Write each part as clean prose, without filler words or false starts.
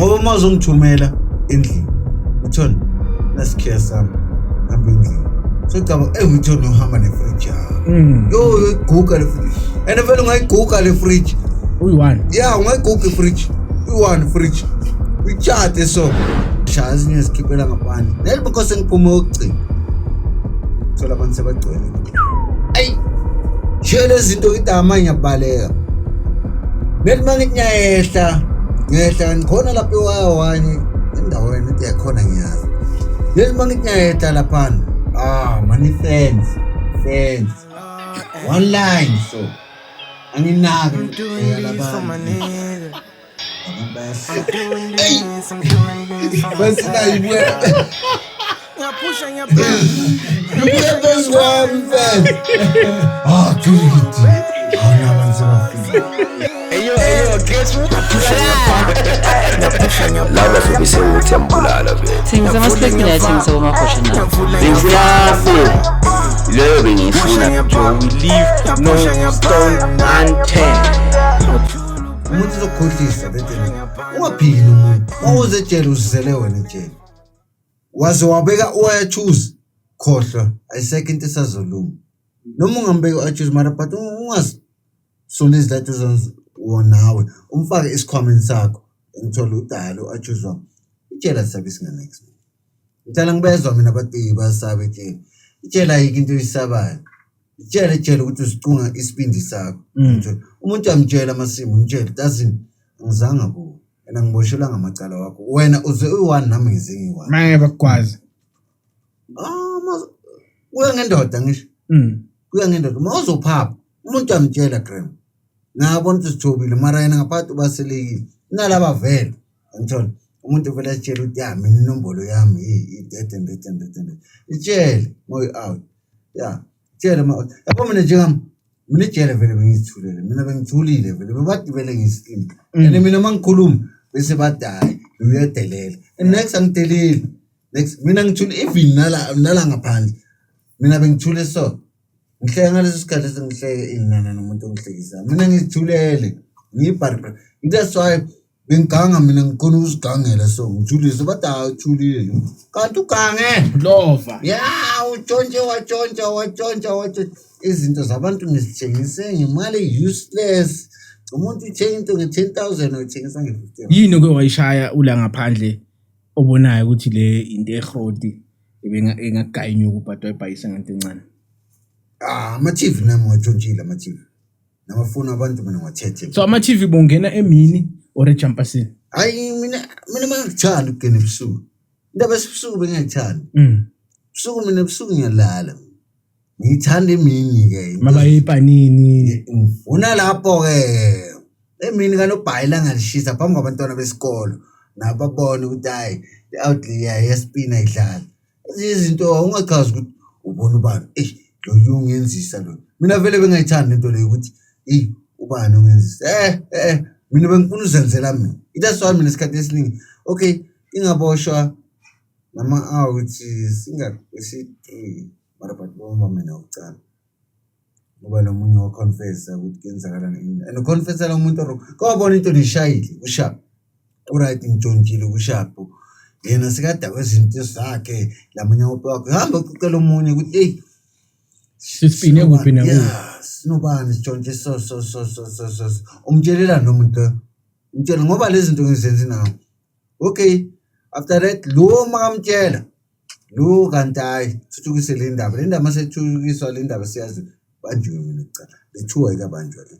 Ngoba uma uzongithumela endlini, uthona nasikhiya sami, hamba endlini. Socabanga, eyi uthona uhamba nefriji yakho. Yo, uyayiguga le fridge. And vele ungayiguga le fridge. Uyi-one. Yeah, ungayiguga ifridge. Uyi-one fridge. Uyitshate so. Shaya ezinye zikhiphela ngaphandle. Neli because sengiphume okugcina. Thola abantu sebagcwele. Ayi. Shiye lezi zinto ngithi ama ngiyabaleka. Neli uma ngithi ngiyehla, ngehla ngikhona lapha ewayawanye endaweni ethi yakhona ngiyazi. Neli uma ngithi ngiyehla laphana. Ah, mani fence. Fence. One line so. Anginaki I'm doing this for my nigga. Abantu I'm doing this, I'm doing this for my Bese nayibuya. Ngiyaphusha ngiyaphusha. Ibuya phezu kwami mfethu. Ah, Juliet. Hawu nabantu sebafika. Hey yo, hey yo, guess what? Ngiyaphusha ngiyaphusha. Laba zobe sewuthi yambulala vele. Thengisa ama-snack mina athengisa komahosha na. Bengifuna leyo bengiyifuna. Joe, We leave no stone unturned. Umuntu uzokukhohlisa betheni. Ungaphiki nomuntu. Uma uze ejele uzizele wena ejele. Waze wabeka uyachoose. Khohlwa, ayisekho into esazolunga. Noma ungambeka uyachoose mara but ungasondezi la eduzane nawe. Umfake esikhwameni sakho. Ngithola udala uyachoose wami. Ijele alisabisi nga-next. Ngicela ngibezwa mina bathi bayasaba ejele. Ijele ayikho into oyisabayo. Itshele ejele ukuthi uzicunga isibindi sakho. Ngithola umuntu uyamtshela amasimu, umtshele doesn't angizange kuwe. And angiboshelwanga amacala wakho. Wena uze uyi-one nami ngize ngiyi-one. Manje bakugwaza. Ah, kuya ngendoda ngisho. Kuya ngendoda. Uma uzophapha, umuntu uyamtshela Graham. Ngabona ukuthi sithobile mara yena ngaphakathi ubaselekile. Nalaba vele. Ngithola umuntu vele atshela ukuthi ya mina inombolo yami i-that and that and that and that. Itshele moy out. Yeah. Tshele ma out. Yabo mina njengami mina ijele vele bengizithulele. Mina bengithulile vele bebathi vele ngislim. And mina mangikhuluma bese bathi hayi uyadelela. And next angideleli. Next mina ngithule even nala ngaphandle. Mina bengithule so. Ngihleka ngaleso sikhathi sengihleke inana nomuntu ongihlekisayo. Mina ngizithulele. Ngiyibhari. That's why bengiganga mina ngikhona ukuzigangela so ngithulise bathi hayi uthulile lo. Kanti ugange. Lova. Ya utshontshe watshontsha watshontsha watshontsha izinto zabantu ngizithengise ngemali useless. Umuntu uthenga into nge-10,000 uyithengisa nge-50. Yini oke wayishaya ula ngaphandle obonayo ukuthi le into ehroti engagaya inyuku but wayibhayisa ngento encane? Ah, ama-TV nami ngiwatshontshile ama-TV. Namafoni abantu mina ngiwathethe. So ama-TV bongena emini or ejampasini? Hayi mina mangikuthanda ukungena ebusuku. Indaba ebusuku bengiyithanda. Ebusuku mina ebusuku ngiyalala. Ngiyithanda emini ke. Mabaye epanini. Ngifuna lapho ke. Emini kanobhayi ilanga lishisa phambi kwabantwana besikolo. Nababona ukuthi hayi i-out yespina idlala. Ezinye izinto ungachazi ukuthi ubona ubani. Eish lo ungenzisa lo. Mina vele bengayithandi into leyo ukuthi eyi ubani ongenzisa. Mina bengifuna uzenzela mina. That's why mina isikhathi esiningi okay ingaboshwa nama-out singa-3 mara but bonke mina ukucala. Ngoba lo munye wa-confessa ukuthi kuyenzakalani ini. And uconfessela umuntu wrong. Kawabona into nishayile kusharp. Uright ngitshontshile kusharp. Yena sekadakwe izinto zakhe lamanye wakhe. Hamba ucela omunye ukuthi hey Sisipine kuphi nakuphi. Yeah, sinobani sitshontshe so so so so so so. Umtshelela nomuntu. Umtshela ngoba lezi zinto ngizenzi nawe. Okay, after that lo makamtshela lo kanti hayi thuthukise le ndaba. Le ndaba masethuthukiswa le ndaba siyazi banjiwe mina kucala. Lethuwa ikabanjwa le.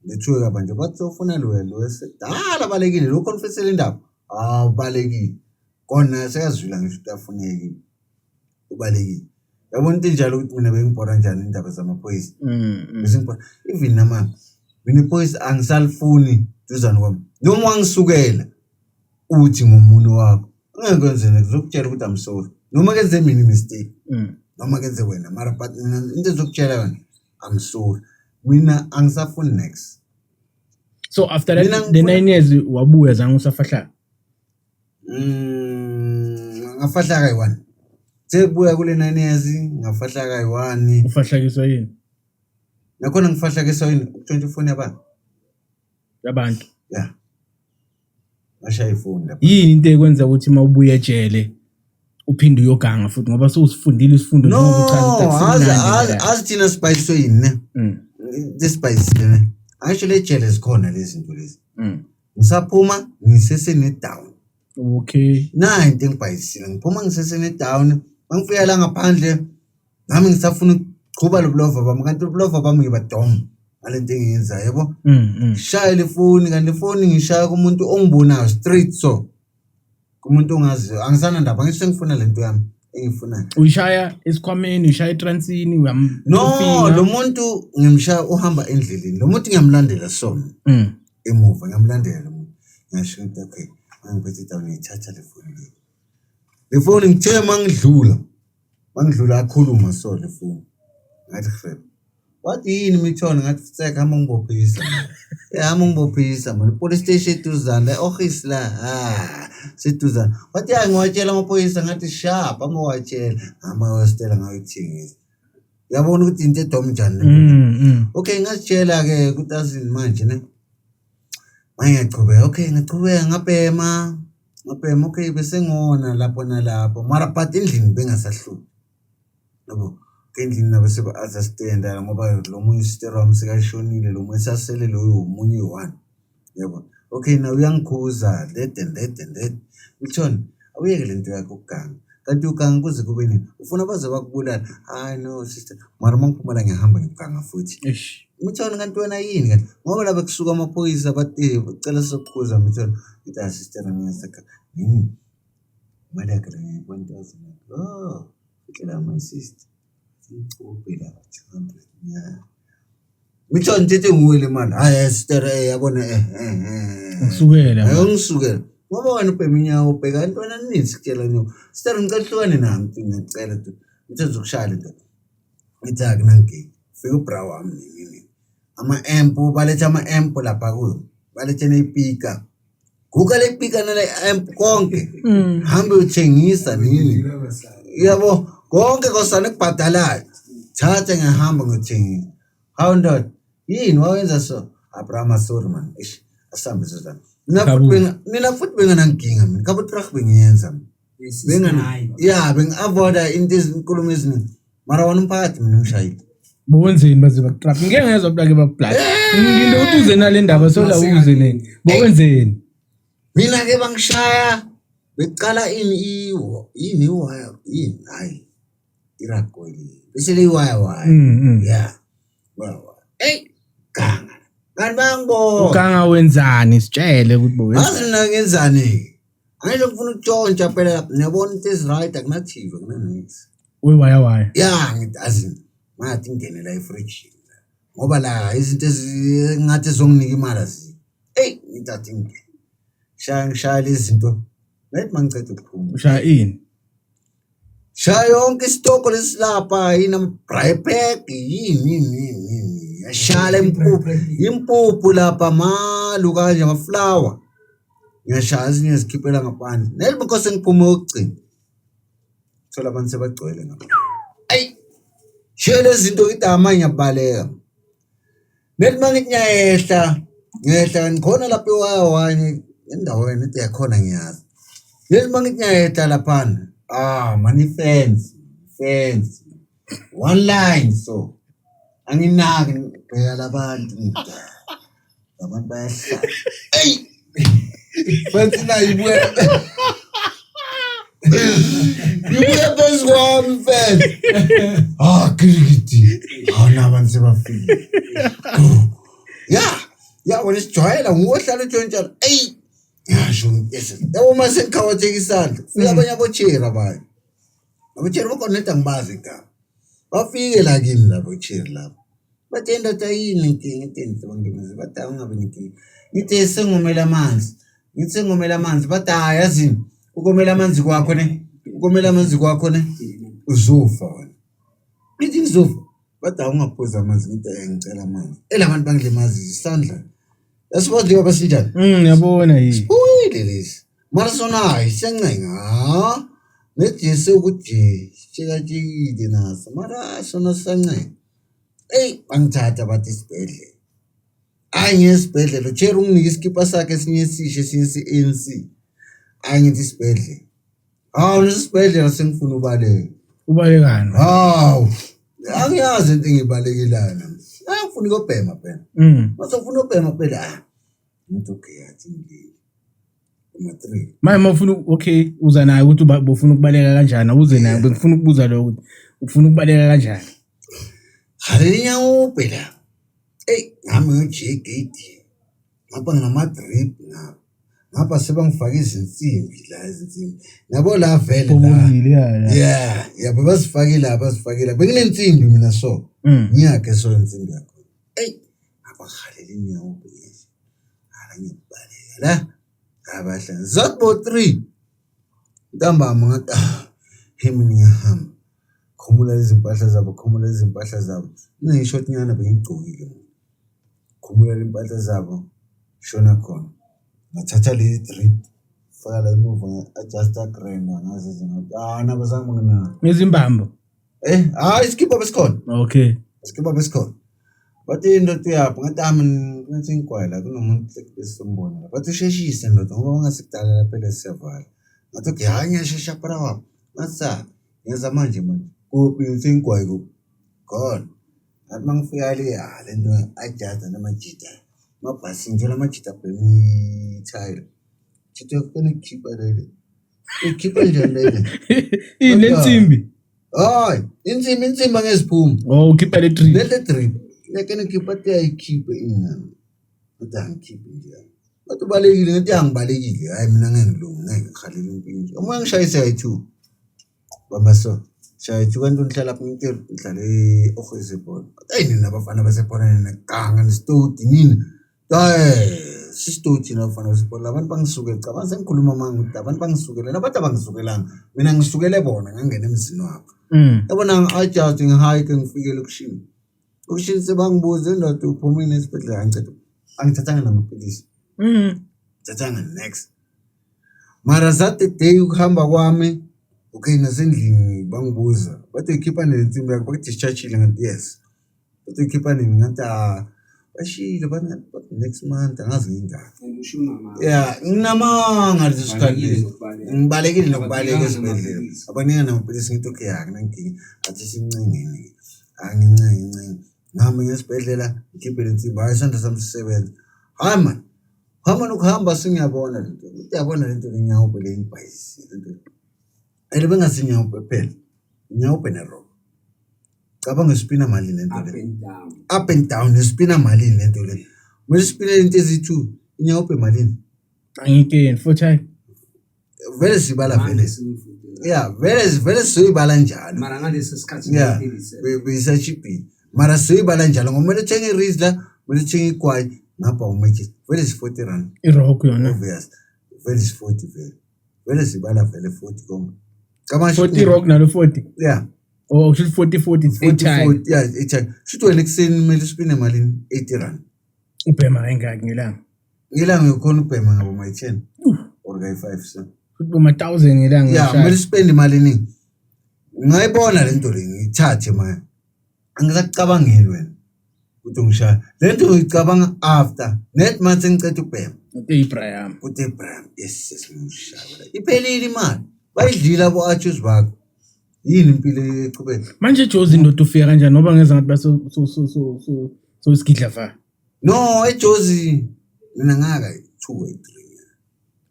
Lethuwa ikabanjwa bathi ufuna lo lo esedala balekile lo confessele indaba. Ah ubalekile. Kona sekazwila ngisho ukuthi afuneki. Ubalekile. Yabona into enjalo ukuthi mina bengibhora njani indaba zamaphoyisa. Bese ngibhora even nama mina iphoyisa angisalifuni duzane kwami. Noma wangisukela uthi ngomunwe wakho ngeke kwenzeke ngizokutshela ukuthi I'm sorry. Noma kenze mina mistake. Noma kenze wena mara but mina into ezokutshela yona I'm sorry. Mina angisafuni next. So after that Mina the 9 years wabuya zange usafahlaka. Ngafahlaka yi-1. Sekubuya kule 9 years ngafahlaka yi-1. Ufahlakiswa yini? Nakhona ngifahlakiswa yini ukutshontsha ifoni yabantu. Yabantu. Yeah. Ngashaya ifoni lapha. Yini into ekwenza ukuthi uma ubuya ejele uphinde uyoganga futhi ngoba sewusifundile isifundo No, njengoba uchaza ukuthi azi akusimnandi azi ngala. azi thina sibhayiswe yini ne? Lesibhayisile ne. Angisho le jele zikhona lezi zinto lezi. Ngisaphuma ngisesene-down. Okay. Nayi into engibhayisile ngiphuma ngisesene-down. Mangifika la ngaphandle nami ngisafuna ukuqhuba lo bulova bami kanti ubulova bami ngiba dom ngale nto engiyenzayo yabo. Ngishaya le foni kanti le foni ngishaya kumuntu ongibonayo straight so. Kumuntu ongaziyo angisanandaba ngisho sengifuna le nto yami engiyifunayo. Uyishaya esikhwameni, uyishaya etransini, uyam No, ufinga. lo muntu ngimshaya uhamba endleleni. Lo muntu ngiyamlandela so emuva ngiyamlandela lo muntu. Ngisho ukuthi okay, mangiphethe down ngiyithatha le foni le. Le foni ngithe mangidlula, mangidlula akhuluma so le foni. Ngathi hrep. Wathi yini Mithona ngathi futseka hamba ungibophisa. Eh hamba ungibophisa man. Police station eduzane, office la. Ah, seduzane. Wathi hayi ngiwatshela amaphoyisa ngathi sharp amawatshela. Hamba wastela ngayithengisa. Uyabona ukuthi into edom njani le nto. Okay ngazitshela ke ukuthi azini manje ne. Manje ngiyachubeka okay ngachubeka ngabhema. Ngabhema okay bese ngona lapho nalapho. Mara but endlini bengasahluphi. Yabo endlini nabo seba-understand-a ngoba lo munye usistera wami sekashonile lo munye sasele loyo omunye uyi-one. Yabo. Okay nawe uyangikhuza that and that and that. Ngithoni awuyeke le nto yakho ukuganga. Kanti uganga kuze kube nini? Ufuna baze bakubulale. Hayi no sister. Mara uma ngiphuma la ngiyahamba ngiyoganga futhi. Eish. Mithona kanti wena yini kanti? Ngoba la bekusuka amaphoyisa bathi cela sokukhuza Mithona. Ngithi ah sister ngiyasaka. Yini? Imali yakhe la 1000. Oh, fihlela my sister. Ngicuphe la 200 yeah. Mithona ngithethe nguwe le mali. Hayi sister eh yabona eh eh eh. Ngisukela. Hayi ungisukela. Ngoba wena ubhema inyawo ubheka intwana ninzi sikutshela nyo. Sister ngicela uhlukane nami ngiyacela tu. Ngithe ngizokushaya le nto. Ngithi akunankinga. Fika ubra wami nini nini. Ama-amp baletha ama-amp lapha kuyo. Balethe ney'pika. Guka le pika nale amp konke. Hambe uthengisa nini. Yabo konke kosana kubhadalayo. Thatha ngiyahamba ngiyothenga. Hawu ndoda, yini wawenza so? Abraham sorry man. Eish, asambe sizana. Mina futhi Kabuza. mina futhi benganankinga mina. Kabutrach bengiyenza mina. Bengana yeah, bengi-avoida into ezinkulumo eziningi. Mara wona umphakathi mina ungishayile. Bowenzeni baze bakutrap. Ngike ngezwa ukuthi ake bakublast. Ngilinde ukuthi uze nale ndaba sola uze nini. Bowenzeni? Mina ke bangishaya beqala ini iwo yini iwaya yini hayi iragoli bese le iwaya waya yeah waya waya hey ganga kanti bayangibona Uganga wenzani sitshele ukuthi bowenzani. azi mina ngenzani angeke ngifuna ukutshontsha phela ngiyabona into ezi-right akunathivwe akunanex Uyiwaya waya. ya ngithi azi ngathi ngingene la efrijini ngoba la izinto ezingathi zonginika imali azikho eyi ngithi athi ngingene shaya ngishaya lezi zinto ngathi mangiceda ukuphuma Ushaya ini? shaya yonke isitoko lesilapha yini ama-braai pack yini yini yini yini yashala impuphu impuphu lapha malu kanje amaflawa ngiyashaya ezinye zikhiphela ngaphandle nelibukho sengiphume okugcina thola abantu sebagcwele ngapha ayi shiye lezi zinto ngithi amanye ngiyabaleka nethi uma ngithi ngiyayehla ngiyehla kanti khona lapha ewayawanye endaweni into yakhona ngiyazi nethi uma ngithi ngiyayehla laphana ah mani ifence fence one line so anginaki ngibheka labantu ngithi, labantu bayahlala eyi fence nayo ibuya ibuya phezu kwami fence ah kirikiti hawu nabantu sebafikile ya ya wena sijwayela nguwe ohlala utshontshana eyi ngasho yabo uma sengikhawatheka isandla fika abanye abocheri abanye abocheri bakhona neda ngibazi igama bafike la kimi labo cheri labo bathe indoda yini inkinga into bathi awungabi nenkinga ngithi sengomela amanzi ngithi sengomela amanzi bathi hayi yazini ukomela amanzi kwakho ne ukomela amanzi kwakho ne uzofa wena ngithi ngizofa bathi awungaphuzi amanzi ngithi eh ngicela amanzi elabantu bangilimazi isandla yasibazi njengoba sinjani Ngiyabona yini. Uyile lesi mara sona hayi siyancenga nejesi ukuthi tshekatshekile naso mara sona siyancenga eyi bangithatha bathi isibhedlela. Hayi, ngiye esibhedlela, ucherry unginike isikipha sakhe esinye esisha, esinye se-ANC. Hayi, ngithi isibhedlela, hawu, lesi sibhedlela sengifuna ubaleka. Ubalekani? Hawu, angiyazi into engiyibalekelayo nami. Hayi, ngifuna ukuyobhema phela. Mase ufuna ukubhema phela, ah, ngithi okay, athi ngilinde uma-3. Manje uma ufuna okay, uza nayo ukuthi ubufuna ukubaleka kanjani, awuze nayo. Bengifuna ukubuza lokho ukuthi ufuna ukubaleka kanjani. Halenyawupe la. Eyi, ngami ngiyojiya egeyidini. Ngapha nginama-drip ngapha. Ngapha sebangifake izinsimbi la, izinsimbi. Yabo la vele la. Ubonile, ya ya. Yeah, yabo bazifakile la, bazifakile. Benginensimbi mina so. Ngiyakhe so insimbi yakhona. Eyi, ngapha ngihalela inyawupe nje. Hala ngiyabaleka la. Abahlanu. Zathi bo 3. Ntambama ngathi ah, hey mina ngiyahamba. Khumula izimpahla zabo, khumula izimpahla zabo. Mina ngisho nyana bengigcokile mina. Khumula impahla zabo, shona khona. Ngathatha le drip, faka la emuva, nga-adjusta grand, ngazize ngathi ah, nabo zange banginake. Ngezimbambo. Eh, hayi, isikipha besikhona. Okay. Isikipha besikhona. Bathi indoda uyaphi? Ngathi ah, mina ngathi ngigwayi la kunomuntu esimbona la. Bathi usheshise ndoda ngoba ungasikudala lapha phela siyavala. Ngathi okay, hayi ngiyashesha phela wami. Ngathi sa, ngenza manje manje. Kuphi ngithi ngigwayi kuphi? Khona. Ngathi uma ngifika le, ah, le nto ajaza namajita. Amabhasi ngithola amajita abhema ithayela. Jita ufuna ukukhipha lele. Ukhipha njani lele? Ini lensimbi? Hayi, insimbi insimbi angeziphuma. Oh, ukhipha le drip. Lele drip. Leke nikhipha athi ayikhiphe ingane. Ngathi angikhiphe nje. Bathi ubalekile, ngathi angibalekile. Hayi mina ngeke ngilunge, ngeke ngihalele impintshi. Omunye ngishayise kayi-2. Bamba so. Shaya two kanti ngihlala lapho ngitshela ngihlale e-Ohwezebhola. Hayi nina abafana basebhola nina ganga nisitoti nina. Hayi sisitoti nina abafana basebhola. Abantu bangisukele cabanga sengikhuluma manga ukuthi abantu bangisukele. Labantu abangisukelanga. Mina ngisukele bona ngangena emzini wabo. Yabona ngi-adjust ngi-hike ngifike elokishini. Elokishini sebangibuza indoda uphumile esibhedlela angiceda. Angithathanga namaphilisi. Ngithathanga next. Mara that day ukuhamba kwami, okay, nasendlini bangibuza bathi uyikhipha nini insimbi yakho, baku-discharge-ile? Ngathi yes. Bathi uyikhipha nini? Ngathi ah, bashilo bathi next month, angazi ngingaki. Yeah, nginamanga leso sikhathi leso. Ngibalekile nokubaleka esibhedlela. Abanika namapilisi ngithi okay, akunankinga. Athi sincengeni. Angincenge ncenge. Ngihambe ngesibhedlela ngikhiphe le nsimbi. Hhayi isandla sami sisebenza. Hhayi man. Hamba nokuhamba sengiyabona lento. Uyabona lento lenyawupe le ngibhayisile lento. And bengasinyawope kuphela. Inyawupe nerobo. Cabanga isipina malini lento le. Up and down isipina malini lento le. Kumele isipine into eziyi-2, inyawupe malini. Angikeni futhi. Vele sibala vele. Yeah, vele vele sizoyibala njalo. Mara ngaleso sikhathi Yeah, besachibhile. Mara sizoyibala njalo ngoba kumele uthenge irizla, kumele uthenge igwayi, ngapha umatches. Vele is 40 rand. I-rock yona. Obvious. Vele is 40 vele. Vele sibala vele 40 konke. Cabanga 40 rock nalo 40. Yeah. Oh, kusho 40 40 it's 8 time. 40, yeah, 8 time. Shuthi wena ekuseni kumele usipine malini? 80 rand. Ubhema kangaki ngelanga? Ngelanga uyokhona ukubhema ngabo my 10 or kayi 5 so. Futhi boma 1000 ngelanga. Yeah, kumele uspende imali eningi. Ngayibona le nto le ngiyithathe manje. Angisakucabangeli wena ukuthi ungishaya. Le nto ngiyicabanga after net month sengiceda ukubhema. Uthi Ibrahim. Uthi Ibrahim, yes sesingishaya. Iphelile imali. Bayidlile abo achus bakho. Yini impilo echubeka? Manje Jozi indoda ufika kanjani ngoba ngeza ngathi baso so so so so so isigidla va. No, eJozi mina ngaka 2 or 3.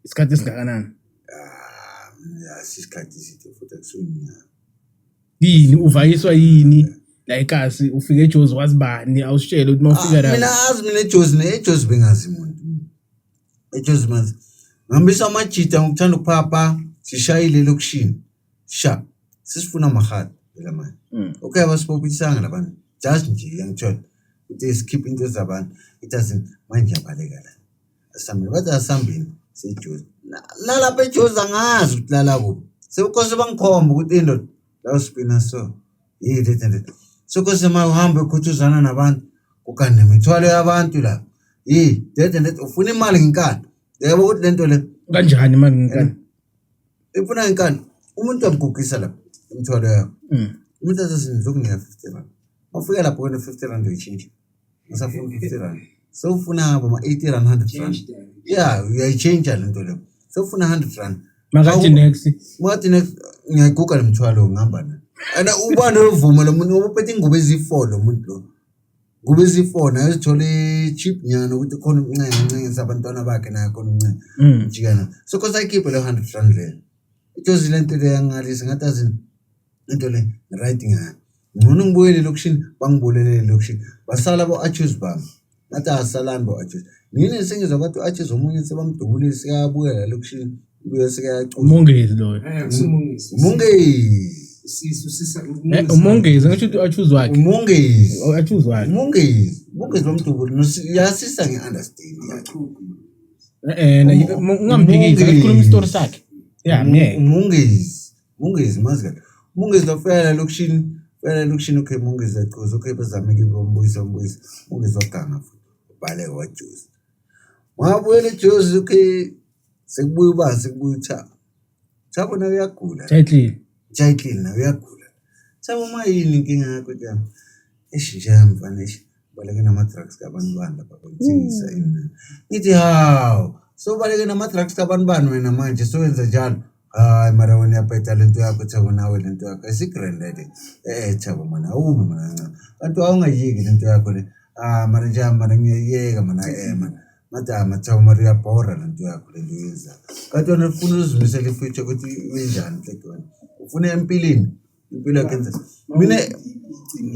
Isikhathi esingakanani? Ah, mina isikhathi eside futhi akusonyaka. Yini uvayiswa yini? La ikasi ufike eJozi wazibani awusitshele ukuthi mawufika la. Mina azi mina eJozi ne eJozi bengazi umuntu. Ejozi manje ngihambisa amajita ngokuthanda ukuphapha sishayile elokishini. Sha sisifuna amahadi phela manje. Okay, abasibophisanga labantu. Just nje ngiyangithola ukuthi sikhiphe into zabantu. It doesn't manje ngiyabaleka la. Asihambeni bathi asihambeni sejozi. Nalapha ejozi angazi ukuthi lala kuphi. Sebukose bangikhomba ukuthi indoda la usipina so. Yini le nto. Sokose uma uhamba ukhuthuzana nabantu kukani nemithwalo yabantu la. Yini dede nto ufuna imali ngenkani. Yebo ukuthi lento le Kanjani imali ngenkani? Ifuna ngenkani. Umuntu uyamgugisa lapha imithwalo yakho. Umuntu athi ngizokunika 50 rand. Mawufika lapho wena 50 rand uyitshintsha. Usafuna 50 rand. Sewufuna boma 80 rand, 100 rand. Change that. Yeah, uyayitshintsha le nto leyo. Sewufuna 100 rand. Makathi next. Ngathi next ngiyayiguga lo mthwalo ngihamba naye. And ubani ovuma lo muntu ngoba uphethe ingubo eziyi-4 lo muntu lo. Ngubo eziyi-4 naye uzithole cheap nyana ukuthi khona ukuncenga uncengisa abantwana bakhe naye khona ukuncenga. Jikana. So cause ayikhiphe lo 100 rand leyo. Ijozi le nto le yangalisa ngathi azini into le right ngayo. Ngcono ngibuyele elokishini bangibulele elokishini. Basala bo-accuse bami. Ngathi asalani bo-accuse. Nini sengizwa kwathi u-accuse omunye sebamdubulile sekayabuya la elokishini. Ubuye sekayacuza. Umongezi loyo. Akusumongezi. Umongezi. Sisu sisa Umongezi ngisho ukuthi achoose wakhe. Umongezi. Achoose wakhe. Umongezi. Umongezi bamdubule. Yasisa nge-understand yakhe. Ungamphikisi, akukhuluma isitori sakhe. Yeah, myeke. Umongezi. Umongezi mazi kahle. Umongezi lofika la elokishini, fika la elokishini okay Umongezi yacuza. Okay bazame ke bambuyisa bambuyisa. Umongezi waganga futhi. Ubhaleke wajuza. Wabuyela eJozi okay sekubuya ubani sekubuya uThabo. Thabo naye uyagula. Title. Jacqueline naye uyagula. Thabo uma yini inkinga yakho njalo? Eish nje mfana eish ubaleke nama-drugs kabantu bani lapha bengithengisa ini. Ngithi hawu sewubaleke nama-drugs kabantu bani wena manje sowenza njalo. Hayi mara wena uyabheda lento yakho Thabo nawe lento yakho isigrand le. Thabo mana awumi mana kancane. Kanti awungayiyeki lento yakho le. Ah mara nje mara ngiyayiyeka mana mana. Ngathi ah Thabo mara uyabhora lento yakho lento oyenzayo. Kanti wena ufuna uzimisele i-future ukuthi ibe njani mhleke wena. Ufuna empilweni impilo yakho enza. Mina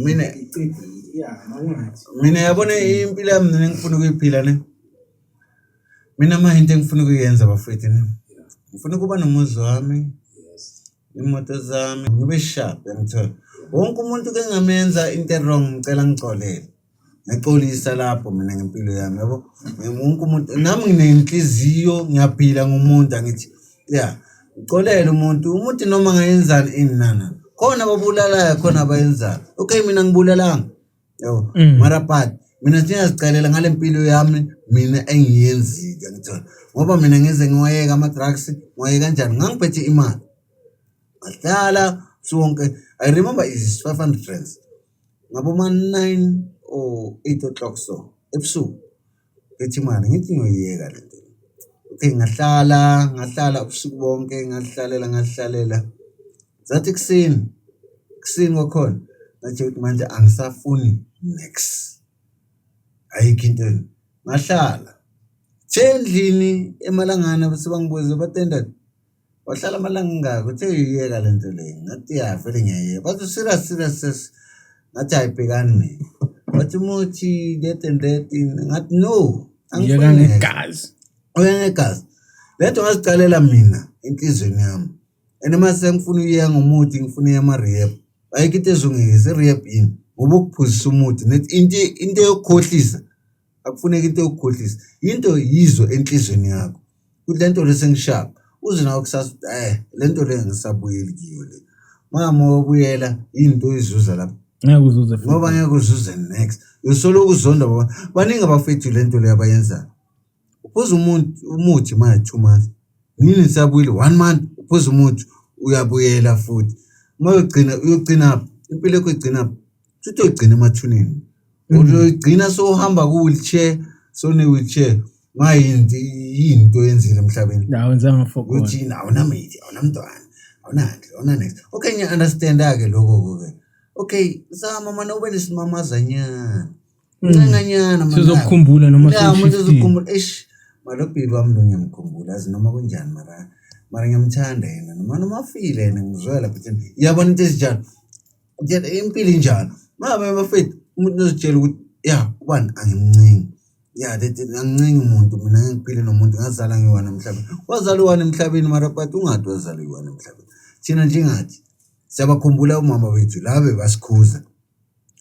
mina Yeah, mawungathi. mina yabona impilo yami mina engifuna ukuyiphila ne. Mina ma into engifuna ukuyenza bafethu ne. Ngifuna ukuba nomuzi wami. Imoto zami ngibe sharp ngithola. Wonke umuntu ke ngamenza into wrong ngicela ngixolele. Ngiyaxolisa lapho mina ngempilo yami yabo. Wonke umuntu nami nginenhliziyo ngiyaphila ngumuntu angithi yeah. Ngixolele umuntu, umuntu noma ngayenzani ini nana. Khona ababulalayo khona abayenzayo. Okay mina ngibulalanga. Yabo. Mara but mina singazicelela ngale mpilo yami mina engiyenzile ngithola. Ngoba mina ngize ngiwayeka ama-drugs, ngiwayeka kanjani? Ngangiphethe imali. Ngahlala sonke. I remember is 500 rands. Ngaboma 9 or 8 o'clock so ebusuku. Ngithi imali ngithi ngiyoyiyeka le nto. Okay ngahlala, ngahlala ubusuku bonke ngahlalela. Zathi ekuseni, ekuseni kwakhona ngathi ukuthi manje angisafuni next. Ayikho into ngahlala. Uthe endlini emalangana bese bangibuza batenda wahlala amalanga angaka uthe uyiyeka le nto le ngathi ya vele ngiyayiyeka bathi serious serious serious ngathi hayi bhekani mina bathi umuthi that and that ngathi no Yeka angifuni next. ngegazi. Uya ngegazi le nto ngazicalela mina enhliziyweni yami and mase ngifuna ukuya ngomuthi ngifuna ukuya ema-rehab ayikho into ezongiyisa i-rehab yini ngoba ukuphuzisa umuthi nethi into yokukhohlisa akufuneki into yokukhohlisa into yizo enhliziyweni yakho ukuthi le nto le sengishapha uze nawe kusasa ukuthi le nto le ngisabuyeli kiyo le mama wabuyela into oyizuza lapho Ngeke uzuze futhi. ngoba ngeke uzuze next usoloko uzonda baba baningi abafethu le nto le abayenzayo uphuza umuntu umuthi manje 2 months nini siyabuyile 1 month uphuza umuthi uyabuyela futhi uma uyogcina uyogcina impilo yakho igcina futhi uyogcina emathuneni uyogcina sowuhamba ku-wheelchair sone-wheelchair mayinto yinto oyenzile emhlabeni La wenza ngafokona. ukuthi awunamithi awunamntwana awunandlu awuna-next okay ngiya-understanda-ke lokho-ke okay zama mana ube nesimamazanyana ncenganyana mana. Sizokukhumbula noma Ya, umuntu sewushiftile. uzokukhumbula eish malobhili wami lo ngiyamkhumbula azi noma kunjani mara mara ngiyamthanda yena noma noma afile yena ngizwela futhi iyabona into ezinjalo Ngitshela, impilo injalo mabe bafethu umuntu uzitshela ukuthi ya ubani angimncengi ya angincengi umuntu mina ngeke ngiphile nomuntu ngazala ngiyi-one emhlabeni wazala uyi-one emhlabeni mara but ungathi wazala uyi-one emhlabeni thina njengathi siyabakhumbula omama bethu la bebasikhuza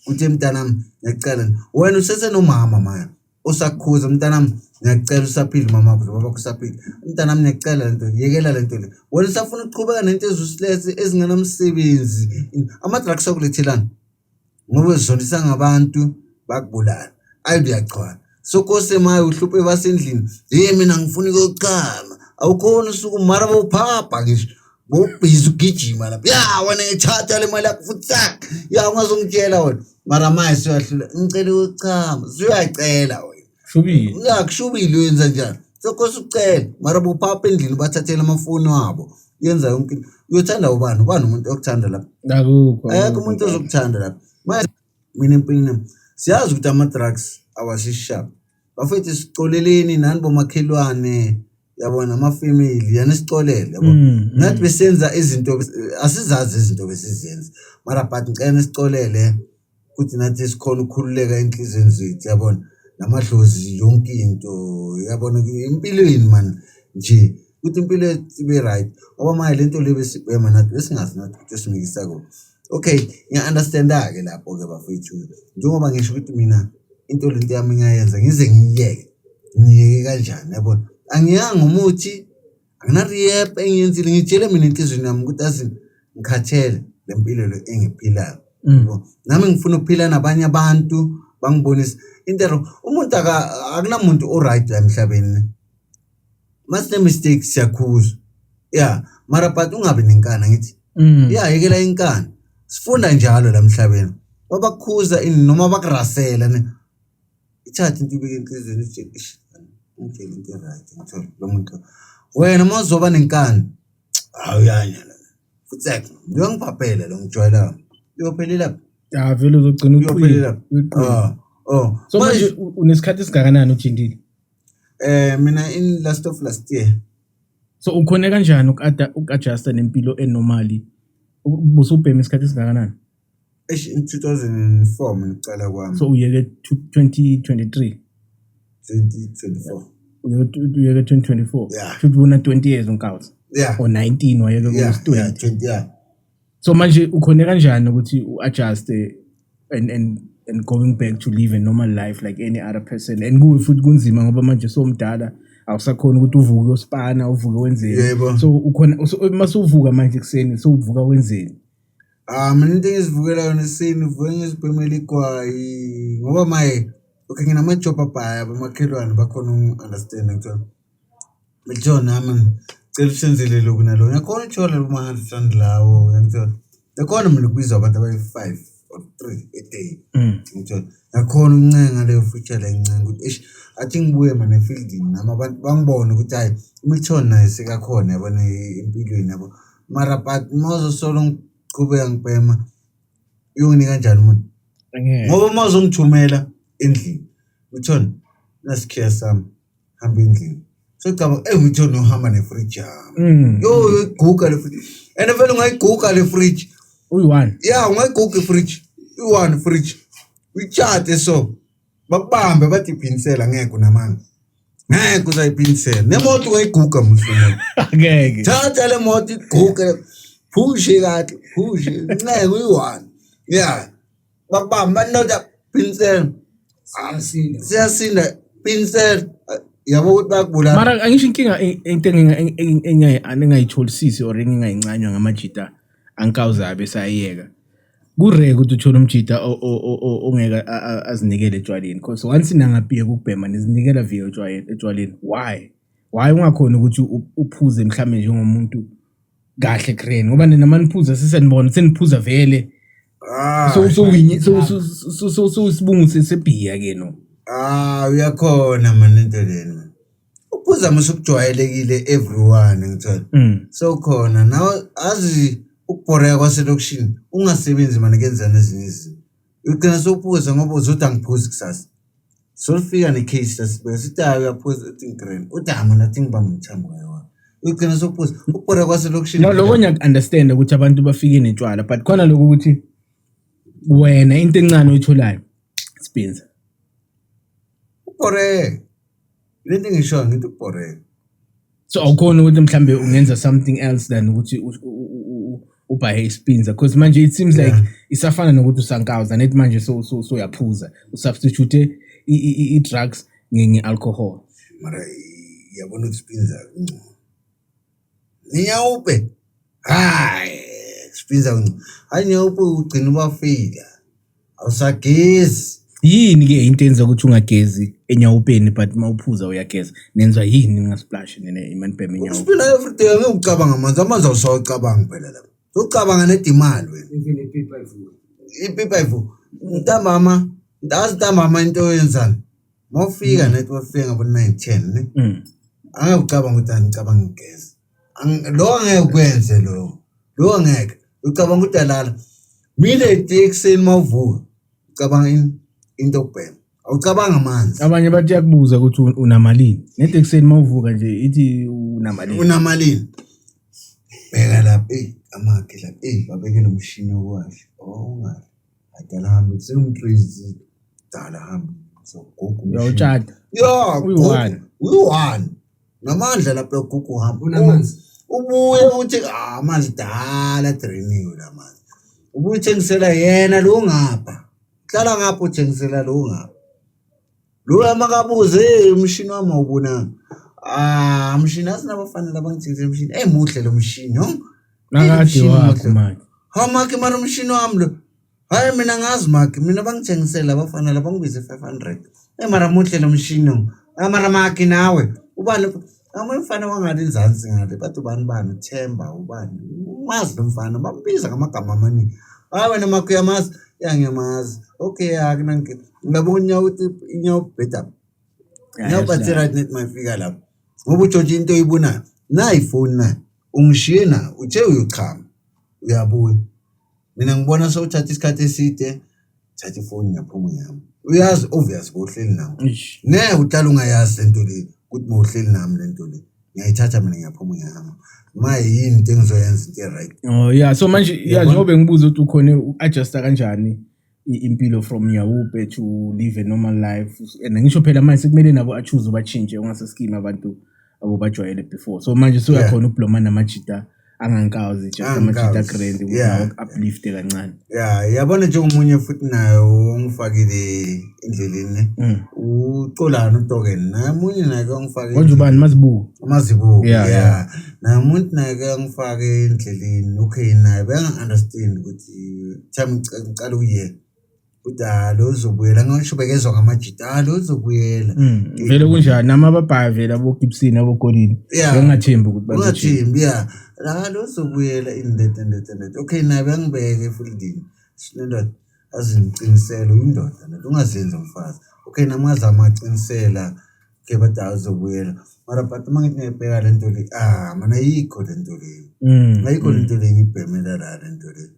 uthe mntanami ngiyacela wena usesenomama manje osakukhuza mntanami ngiyacela usaphila umama wakho nobaba wakho usaphila mntanami ngiyacela lento yekela lento le wena usafuna ukuqhubeka nento ezusilese ezingenamsebenzi ama-drugs akulethelani ngoba uzondisa ngabantu bakubulala ayi uyachwala sokose maye uhluphe basendlini ye mina ngifuna ukuyochama awukhona usuku mara bowuphapha ngisho bowubhizi ugijima lapha ya wena ngithatha le mali yakho futhi sak ya ungazongitshela wena mara manje suyahlula ngicela ukuchama suyacela wena. Shubile. Ya, kushubile, uyenza njani? Sokose ucele, mara bophapha endlini bathathele amafoni wabo, yenza yonke into. Uyothanda ubani? Ubani umuntu okuthanda lapha? Akukho. Akekho umuntu ozokuthanda lapha. Manje mina empilweni yami siyazi ukuthi ama-drugs awasishaphi bafethu, sicoleleni nani bomakhelwane, yabona, amafemili yani, sicolele, yabo. Nathi besenza izinto, asizazi izinto besizenza, mara but ngicela nisicolele ukuthi nathi sikhona ukukhululeka enhliziyweni zethu, yabona, namadlozi, yonke into, yabona, empilweni man nje, ukuthi impilo yethu ibe right, ngoba manje lento le besibhema nathi besingazi nathi ukuthi esimikisa kuphi. Okay, ngiya-understanda-ke lapho-ke bafethu, njengoba ngisho ukuthi mina into lento yami ngiyayenza ngize ngiyiyeke, ngiyeke kanjani, yabona? Angiyanga ngomuthi, angina-rehab engiyenzile. Ngitshele mina enhliziyweni yami ukuthi azi ngikhathele le mpilo le engiphilayo. Yabo, nami ngifuna ukuphila nabanye abantu, bangibonise into wrong. Umuntu akunamuntu o-right la emhlabeni. Masine-mistake siyakhuzwa, ya, mara but ungabi nenkani, angithi? Ya, yekela inkani, sifunda njalo la emhlabeni. Babakukhuza ini noma bakurasela ne, ithathe into ibeke enhliziyweni, uthi ish, ungitshele into e-right, ngithola lo muntu lo. Wena uma uzoba nenkani, hawu, uyanya la futhi uyangiphaphela lo, ngijwayela, uyophelela. Ah, vele uzogcina uqile. Uyophelela. Uqile. Ah, oh. So manje unesikhathi esingakanani ujindile? Mina in last of last year. So ukhone kanjani uku-adjusta nempilo enormally? Busubhema isikhathi esingakanani? Eish, in 2004 mina ukucala kwami. So uyeke 2023? 2024. Uyeke 2024? Yeah. Shuthi una 20 years unkawuza. Yeah. Or 19 wayeke ku 20. Yeah, 20, yeah. So manje ukhone kanjani ukuthi u-adjuste and going back to live a normal life like any other person? And kuwe futhi kunzima ngoba manje sowumdala, awusakhona ukuthi uvuke uyospana, uvuke wenzeni. Yebo. So ukhona, so mase uvuka manje ekuseni, sowuvuka wenzeni? Ah, mina into engizivukela yona ekuseni, uvuke ngizibhemela igwayi, ngoba maye okay, nginama-job abhaya, abomakhelwane bakhona uku-understand, ngithola ngithiwa nami cela usenzele lokhu nalokhu, ngiyakhona ukuthola loma-100 rand lawo, uyangithola, ngiyakhona mina ukubizwa abantu abayi-5 or 3 a day. Ngithola ngiyakhona ukuncenga leyo future le, ngincenga ukuthi eish, athi ngibuye mina efieldini nami, abantu bangibone ukuthi hhayi, uMilton naye sekakhona, yabona, empilweni, yabo. Mara but uma uzosolo ngiqhubeka ngibhema, uyonginika kanjani umuntu? Angeke. Ngoba uma uzongithumela endlini, Milton, nasikhiya sami, hamba endlini, socabanga, eyi Milton, uhamba nefriji yami. Yo, uyayiguga le fridge, and vele ungayiguga le fridge. Uyi-one. Ya, ungayiguga ifridge, i-one fridge, uyitshate, so bakubambe bathi iphinisela, ngeke unamanga, ngeke uzayiphinisela. Nemoto ungayiguga musi, moto. Angeke. Thatha le moto, iguge, phushe kahle, phushe, nceke uyi-one, ya, bakubambe bathi nota phinisela. Siyasinda. Siyasinda, pinsela, yabo ukuthi bayakubulala. Mara angisho inkinga, into engingayitholisisi or engingayincanywa ngamajita ankawuza besayiyeka. Ku-rare ukuthi uthole umjita ongeke azinikele etshwaleni, because once nangabhiyeka ukubhema nizinikela via etshwaleni. Why ungakhoni ukuthi uphuze mhlawumbe njengomuntu kahle grand, ngoba nina maniphuza sesenibona seniphuza vele. Ah, So so so isibungu sesebhiya ke no. Ah, uyakhona man into lena, man. Uphuza musukujwayelekile everyone, ngithola. So khona nawe azi ukubhoreka kwaselokishini, ungasebenzi mane, kenzani ezinye izinto. Ugcina sowuphuza ngoba uzothi angiphuzi kusasa. Solifika ne-case sasibeka sithi hayi, uyaphuza, uthi ngi-grand. Uthi hayi, mina athi ngibambe umthambo kayi-one. Ugcina sowuphuza ukubhoreka kwaselokishini. No, lokho ngiyaku-understand ukuthi abantu bafike netshwala, but khona lokho ukuthi wena into encane oyitholayo spinza. Ubhoreka. Lento engishoyo ngithi ubhoreka. So awukhona ukuthi mhlambe ungenza something else than ukuthi ubhaye ispinza, because manje it seems like isafana nokuthi usankawuza nethi manje so uyaphuza, usubstitute i-drugs nge-alcohol. Mara yabona ukuspinza kungcono. Ninyawupe. Hayi, spinza kungcono. Hayi, nyawupe ugcina ubafika. Awusagezi. Yini ke into enza ukuthi ungagezi enyawupeni, but uma uphuza uyageza? Nenza yini ningasplash nene imanibhema enyawo? Uspina every day, angeke ucabanga amanzi, amanzi awusawucabangi phela lapho. Ucabanga nedimali wena. Even ipipa ivuka. Ipipa ivu. Ntambama, ndazi ntambama into oyenzani. Mawufika net wafika ngabo 9 10 ne. Angeke ucabanga ukuthi angicabanga ngigeza. Lo angeke ukwenze lo. Lo angeke. Ucabanga ukuthi alala. Mile ekuseni mawuvuka ucabanga into yokubhema. Awucabanga amanzi. Abanye bathi yakubuza ukuthi unamalini. Nede ekuseni mawuvuka nje ithi unamalini. Unamalini. Bheka lapha, eyi amakhe lapha, eyi babeke lo mshini wokuwasha. Oh ungale. Adala hambe sengumcrazy. Dala hambe. Sogogo umshini. Uyawutshata. Ya, Uyi-one. Uyi-one. Namandla lapha ugogo uhamba. Unamanzi? Ubuye uthi ah amanzi dala drainiwe la manzi. Ubuye uthengisela yena lo ngapha. Hlala ngapha uthengisela lo ngapha. Lo makabuze hey umshini wami awubonanga. Ah umshini asinabafana labangithengisela umshini. Eh muhle lo mshini, ho. Nakade Umshini wakho muhle. manje. Ha makhe mara umshini wami lo. Hayi mina ngazi makhe mina bangithengisela abafana laba bangibize 500. Eh mara muhle lo mshini. lo. Ah mara makhe nawe ubani Amunye umfana wangale enzansi ngale bathi ubani bani uThemba ubani umazi lo mfana bambiza ngamagama amaningi. Hayi wena makhe uyamazi ya ngiyamazi. Okay akunankinga. Ngiyabona unyawo uthi inyawo bheda. Inyawo bathi right net mayifika lapho. Ngoba uJoji into oyibonayo nayi ifoni nayi ungishiye na uthe uyochama uyabuya. Mina ngibona sewuthatha isikhathi eside thatha ifoni ngiyaphuma ngihamba. Uyazi obvious bowuhleli nami. Eish. Ngeke uhlale ungayazi lento le ukuthi mawuhleli nami lento le. Ngiyayithatha mina ngiyaphuma ngiyahamba. Ma yini into engizoyenza into e-right. Oh yeah, so manje yeah Uyabona? njengoba ngibuza ukuthi ukhone u-adjusta kanjani impilo from Nyawupe to live a normal life and ngisho phela manje sekumele nabo achoose batshintshe ungaseskimi abantu abobajwayele before. So manje suyakhona ukubloma namajita angankazi just amajita Angankazi, grand ukuthi yeah. nawo uplifte kancane. Ya, yabona njengomunye futhi naye ongifakile endleleni ne. Uxolani uToken naye omunye naye ke ongifake Konje ubani mazibuko. Amazibuko Yeah, yeah. Naye umuntu naye ke angifake endleleni okay naye benga-understand ukuthi time ngicala ukuyeka ukuthi ah lo uzobuyela ngisho bekezwa ngamajita ah lo uzobuyela. Vele kunjani nami ababhaya vele abo Gibson abo Golini. Yeah. Bengathembi ukuthi bazotshintsha. Ungathembi ya la lo uzobuyela in that and that and that okay naye bengibeke efieldini sinendoda azingiqinisele uyindoda ndoda ungazenzi umfazi okay nami ngazama aqinisela okay bathi hayi uzobuyela mara but uma ngithi ngiyayibheka le nto le ah mana ayikho le nto le ayikho le nto le ngiyibhemela la le nto le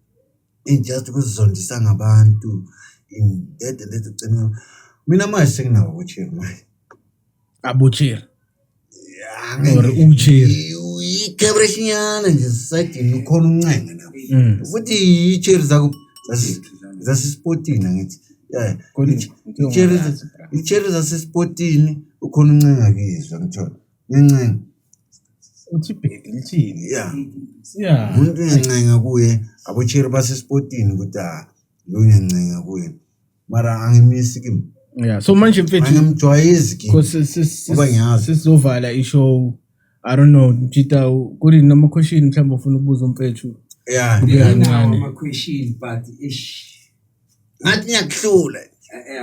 in just ukuzizondisa ngabantu in that and that ugcina mina manje senginawo ubucheri manje Abocheri. Or ucheri. Ikebreshinyana nje sisayidini ukhona uncenga nabo. Futhi icheri zakho zasesipotini angithi. Yeah. Khona into ongayazi, bra. Icheri zasesipotini ukhona uncenga kizwa ngithola. Ngincenga. Uthi bheki lithini? Yeah. Yeah. Umuntu uyancenga kuye abocheri basesipotini ukuthi ah lo uyancenga kuye. Mara angimisi kimi. Yeah. So manje mfethu Angimjwayezi kimi. because Ngoba ngiyazi. sesizovala ishow I don't know Mjita kuni noma question mhlawumbe ufuna ukubuza umfethu. Yeah. Kube Nginawo kancane. ama-question but ish Ngathi ngiyakuhlula.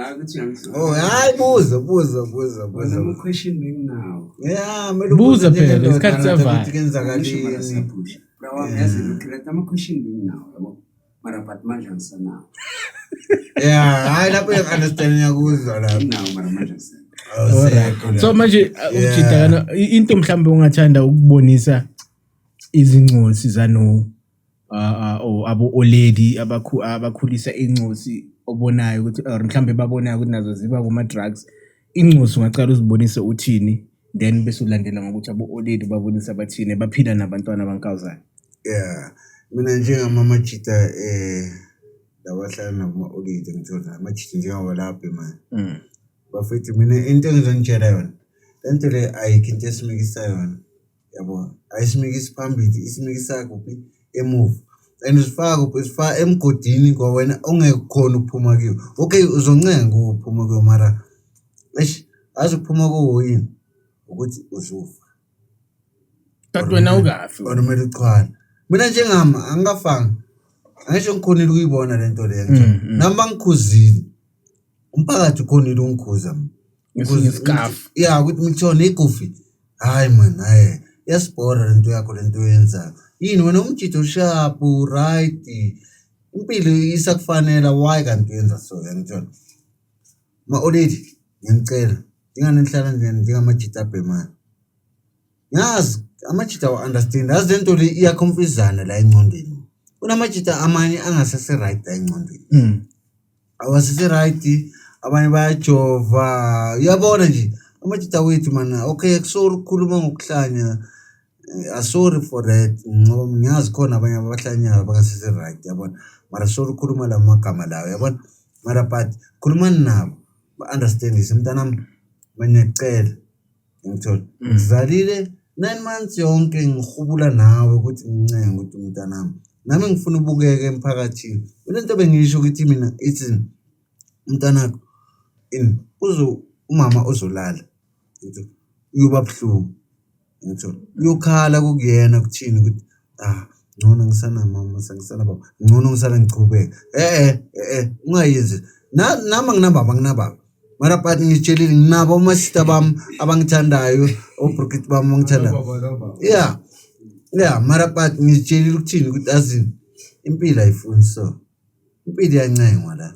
akuthi ngiyakuhlula. Oh hayi buza buza buza Wona buza. ama-question benginawo. Yeah, kumele Buza ubuze phela, njengendoda isikhathi ngathi siyavala. ukuthi Ngisho mara kenzakaleni. siyaphusha. Bra wami yazi ngicreate ama-question benginawo yabo. Mara but manje angisanawo. Yeah, hayi lapho uyaku-understand ngiyakuzwa lapho. Nginawo mara manje angisanawo. Awusekho lapho. So manje Yeah. Mjita kana into mhlawumbe ungathanda ukubonisa izincosi zano or abo olady abakhulisa incosi obonayo ukuthi or mhlawumbe babonayo ukuthi nazo ziba kuma drugs incosi ungacala uzibonise uthini then bese ulandela ngokuthi abo olady babonisa bathini baphila nabantwana abankawuzayo. Yeah. Mina njengamamajita labahlala naboma-olady ngithola amajita njengoba lapha manje. Bafethu mina into engizonitshela yona le nto le ayikho into esimikisa yona yabo ayisimikisi phambili isimikisa kuphi emuva and usifaka kuphi usifaka emgodini kwawena ongeke ukhone ukuphuma kiwo okay uzoncenga ukuphuma kuwo mara eish azi ukuphuma kuwo yini ukuthi uzofa Kanti wena ukafi. or kumele uchwale mina njengami angikafanga angisho ngikhonile ukuyibona le nto leyo nami bangikhuzile umphakathi ukhonile ungikhuza mina. Ngesinye isikafu. Ya ukuthi ngithona igufi hayi man hayi iyasibhora lento yakho lento oyenzayo yini wena umjito sharp right impilo isakufanela why kanti uyenza so yangithola ma olady Ngiyanicela, njengani nihlala nje njengamajita abhemayo. Ngiyazi amajita awa-understand, yazi le nto le iyakhomfizana la engcondweni. Kunamajita amanye angasese-right la engcondweni. Awasese-right, abanye bayajova, uyabona nje amajita wethu mana, okay sorry ukukhuluma ngokuhlanya, sorry for that ngoba ngiyazi khona abanye abahlanyayo abangasese-right yabona, mara sorry ukukhuluma la magama lawo yabona, mara but khulumani nabo ba-understandise mntanami, mina ngiyacela ngithola ngizalile 9 months yonke ngihubula nawe ukuthi ngincenge ukuthi mntanami nami ngifuna ubukeke emphakathini. Lento bengisho ukuthi mina ithi mntanakho ini uzo umama uzolala uyoba buhlungu ngithola uyokhala kukuyena kuthini ukuthi ah ngcono ngisana mama sengisana baba ngcono ngisala ngichubeka ungayenzi nami anginababa anginababa mara but ngitshelile nginabo omasista bami abangithandayo obrikit bami abangithandayo yeah yeah mara but ngitshelile ukuthini ukuthi azini impilo ayifuni so impilo iyancengwa la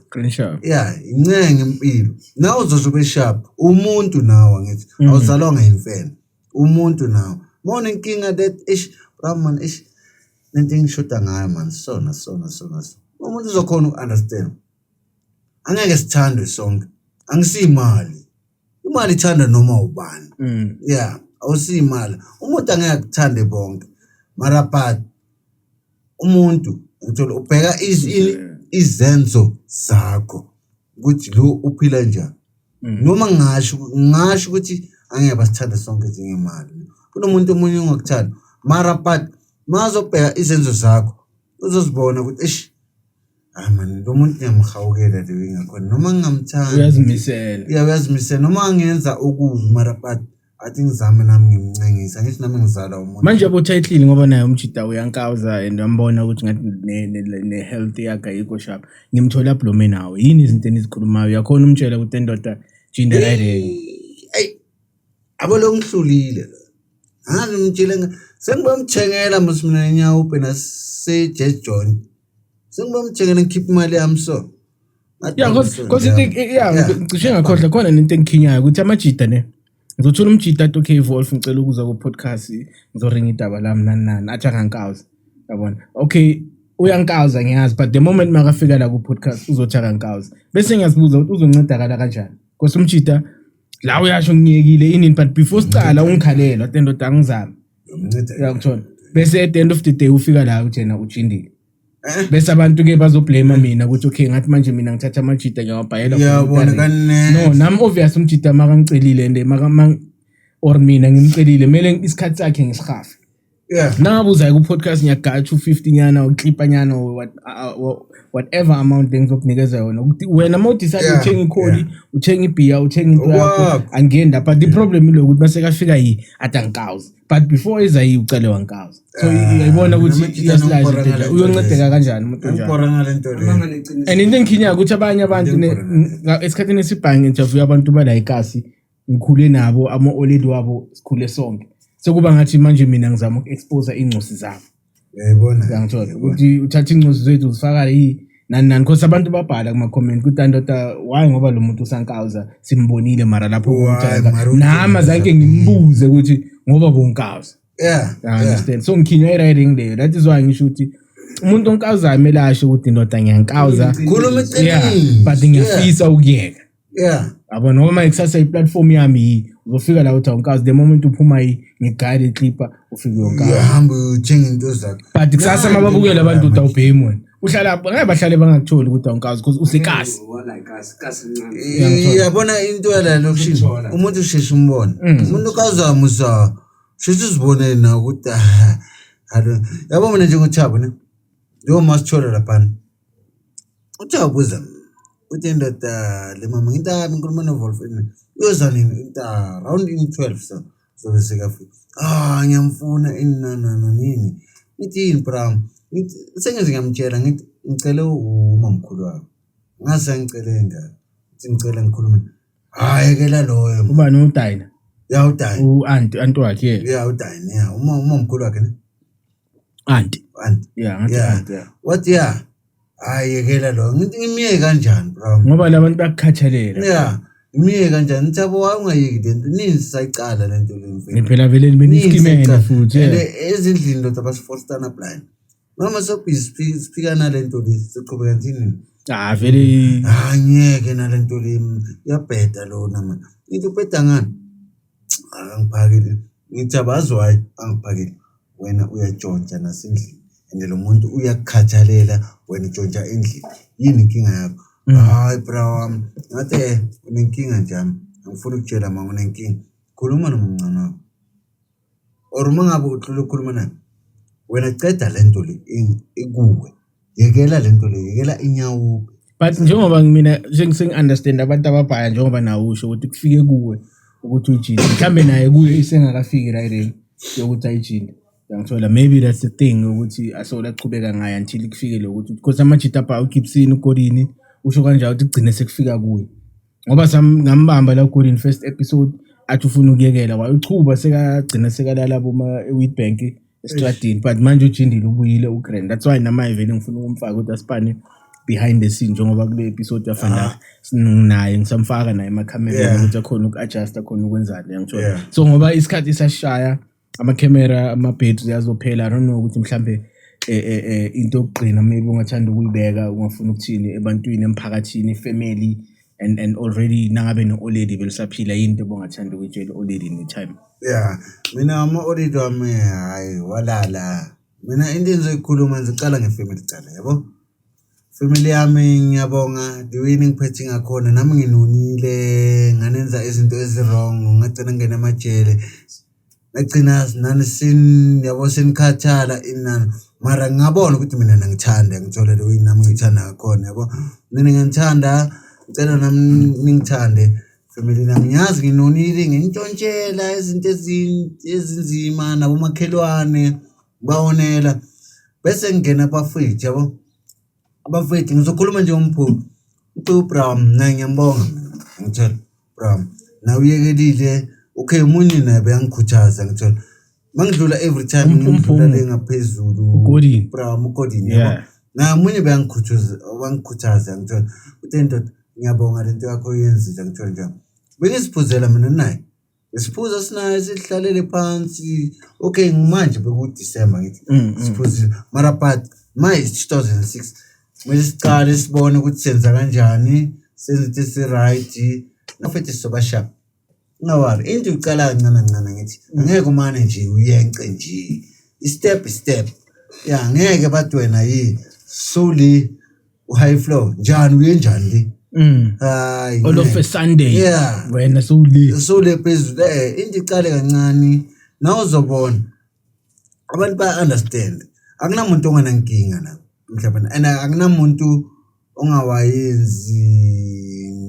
yeah incenge impilo nawe uzoze ube sharp umuntu nawe ngithi awuzalwanga imfene umuntu nawe mona inkinga that ish bra man ish lento engishoda ngayo man sona sona sona umuntu uzokhona uku-understand. Angeke sithandwe sonke, angisiyimali, imali ithandwa noma ubani. Yeah, awusiyimali, umuntu angeke akuthande bonke mara but umuntu ngithola ubheka izenzo zakho ukuthi lo uphila njani. Noma ngingasho ngingasho ukuthi angeke basithande sonke njengemali, kunomuntu omunye ongakuthanda mara but mazobheka izenzo zakho uzozibona ukuthi eish hayi man lo muntu ngiyamhawukela le ngakhona noma ngingamthandi uyazimisela. Yeah, uyazimisela noma angenza okubi mara but athi ngizame nami ngimncengisa ngithi nami ngizala umuntu manje yabo title ngoba naye umjida uyankawuza and uyambona ukuthi ngathi ne-health yakhe ayikho sharp ngimthola blome nawe yini izinto enizikhulumayo uyakhona umtshela ukuthi endoda jinda right. Ey abo lo ngihlulile lo ngazi ngimtshele sengibamthengela mos mina enyawupe nase-Jazz Joint sengibamthengela ngikhipha imali yami so. Yeah, cause yeah, ngicishe ngakhohlwa khona nento engikhinyayo ukuthi amajida ne ngizothola umjida athi okay Wolf ngicela ukuza ku-podcast ngizoringa idaba lami nani nani athi angankawuza yabona okay uyankawuza ngiyazi but the moment makafika la ku-podcast uzothi akankawuza bese ngiyazibuza ukuthi uzoncedakala kanjani because umjida la uyasho ngiyekile inini but before sicala ungikhalela wathi ndoda angizame uyakuthola bese at the end of the day ufika la uthena ujindile bese abantu ke bazoblame mina ukuthi okay ngathi manje mina ngithatha amajida ngiyawabhayela Uyabona kanene. No nami obvious umjida makangicelile and maka or mina ngimcelile kumele isikhathi sakhe ngisihafe. Yeah. Nangabe uzayo ku-podcast ngiyagatsha u-50 nyana uklipha nyana or whatever amount lengizokunikeza yona ukuthi wena uma udecide uthenga ikholi uthenga ibhiya uthenga into yakho angeni lapha. The problem ilo ukuthi mase kafika yi athi angikawuzi but before eza yi ucele wankawuzi so uyayibona ukuthi iyasilaza uyoncedeka kanjani umuntu onjalo. And into engikhinyayo ukuthi abanye abantu esikhathini esibhange interview abantu bala ikasi ngikhule nabo ama-oledi wabo sikhule sonke sekuba ngathi manje mina ngizama uku-expose ingcosi zabo. Uyayibona? Uyangithola ukuthi uthatha ingcosi zethu uzifaka yi nani nani because abantu babhala kuma-comment ukuthi andoda why ngoba lo muntu usankawuza simbonile mara lapho nami azange ngimbuze ukuthi ngoba bonkawuza. Yeah. I understand. So ngikhinywa i-riding leyo. That is why ngisho ukuthi umuntu onkawuzayo kumele asho ukuthi ndoda ngiyankawuza. Khuluma iqiniso. But ngiyafisa ukuyeka. Yeah. Yabo noma ikusasa i-platform yami yi uzofika la uthi awunkazi the moment uphuma yi ngigayile iclipper ufike uyonkazi. Uyahamba uyothenga into zakho. But kusasa mababukela abantu uthi awubhemi wena. Uhlala ngeke bahlale bangakutholi ukuthi awunkazi because usekasi. Uyabona into yala lokishini umuntu usheshe umbone. Umuntu kazama usa sheshe uzibone na ukuthi yabo mina njengoThabo ne. Njengoba masithola laphana. Uthabo uza uthi indoda le mama ngithi ngikhuluma noWolf uyoza nini ngithi round in 12 so zobe sekafika. Ah ngiyamfuna ini nana nini. Ngithi yini bra? Ngithi sengize ngiyamtshela ngithi ngicele umamkhulu wakho. Ngase ngicele ngani? Ngithi ngicela ngikhulume. Hayi ke la loyo. Ubani uDayina? Ya uDayina. U-aunt aunt wakhe yeah. Ya uDayina yeah uma umamkhulu wakhe ne. Aunt. Aunt. Yeah, ngathi aunt yeah. What yeah. Hayi yekela lo. Ngithi ngimyeke kanjani bro? Ngoba labantu bakukhathalela. Yeah. Imiyeke kanjani? Ngithi yabo why ungayeki le nto? Nini sisayicala le nto le mfethu? Phela vele Nini beniskimene sisayicala? futhi. And Yeah. ezindlini ndoda basifostana blind. Mama sobhizi siphika nale nto le siqhubeka nthini? Ah vele Ah ngeke nale nto le iyabheda lona man. Ngithi ubheda ngani? Akangiphakeli. Ngithi abazi why angiphakeli. Wena uyatshontsha nasendlini and lo muntu uyakukhathalela wena utshontsha endlini. Yini inkinga yakho? Hayi bra wami. Ngathi unenkinga nje yami. Angifuni ukutshela ma unenkinga. Khuluma nomncane wakho. Or uma ngabe uhlule ukukhuluma naye, wena ceda le nto le ikuwe. Yekela le nto le, yekela inyawupe. But njengoba mina sengi-understand abantu ababhaya njengoba nawe usho ukuthi kufike kuwe ukuthi uyijinde mhlambe naye kuye isengakafiki right yokuthi ayijinde uyangithola maybe that's the thing ukuthi asola achubeka ngayo until kufike lokuthi because amajita abhaya uGibson uGodini usho kanjalo ukuthi kugcine sekufika kuye ngoba ngambamba la uGodini first episode athi ufuna ukuyekela wayochuba sekagcina sekalala boma eWitbank estradini but manje ujindile ubuyile uGrand that's why namaye vele ngifuna ukumfaka ukuthi asipane behind the scene njengoba kule episode yafana naye ngisamfaka naye emakhamereni ukuthi akhona uku-adjust akhona ukwenzani uyangithola so ngoba isikhathi sashaya amakhamera ama-battery azophela I don't know ukuthi mhlambe into yokugcina maybe ungathanda ukuyibeka ungafuna ukuthini ebantwini emphakathini ifamily and already nangabe no-oledi belisaphila yini into obungathanda ukuyitshela u-oledi ne-time? Yeah, mina ama-oledi wami hhayi walala. Mina into engizoyikhuluma ngizoqala ngefamily kucala yabo. Family yami ngiyabonga the way ningiphethe ngakhona nami nginonile nganenza izinto ezi-wrong ngagcina ngingena emajele. Ngagcina nani yabo senikhathala ini nani. Mara ngingabona ukuthi mina nangithanda ngithola the way nami ngithanda ngakhona yabo. Mina ngiyanithanda ngicela nami ningithande family nami. Ngiyazi nginonile nginitshontshela izinto ezinzima nabomakhelwane ngibawonela. Bese ngingena kubafowethu yabo. Abafowethu ngizokhuluma nje ngomkhulu. UBram naye ngiyambonga mina ngithola Bram nawe uyekelile okay omunye naye beyangikhuthaza ngithola mangidlula every time ngidlula le ngaphezulu uGodini Bram uGodini yabo naye omunye beyangikhuthaza wangikhuthaza ngithola uthe ndoda ngiyabonga lento yakho oyenzile ngithola njalo bengiziphuzela mina naye Siphuza sinaye sihlalele phansi. Okay manje bekuDecember ngithi siphuzile. Mara but manje it's 2006. Kumele sicale sibone ukuthi senza kanjani, senze into esi-right. Nafethu sizoba sharp. Ungawari, into uqala kancane kancane ngithi angeke umane nje uyence nje. I-step step. Ya ngeke bathi wena yi solely u-high floor njani uye njani le. Hayi. All of a Sunday. Yeah. Wena sowule. Sowule phezulu into iqale kancane nawe uzobona. Abantu baya understand. Akunamuntu ongenankinga la emhlabeni and akunamuntu ongawayenzi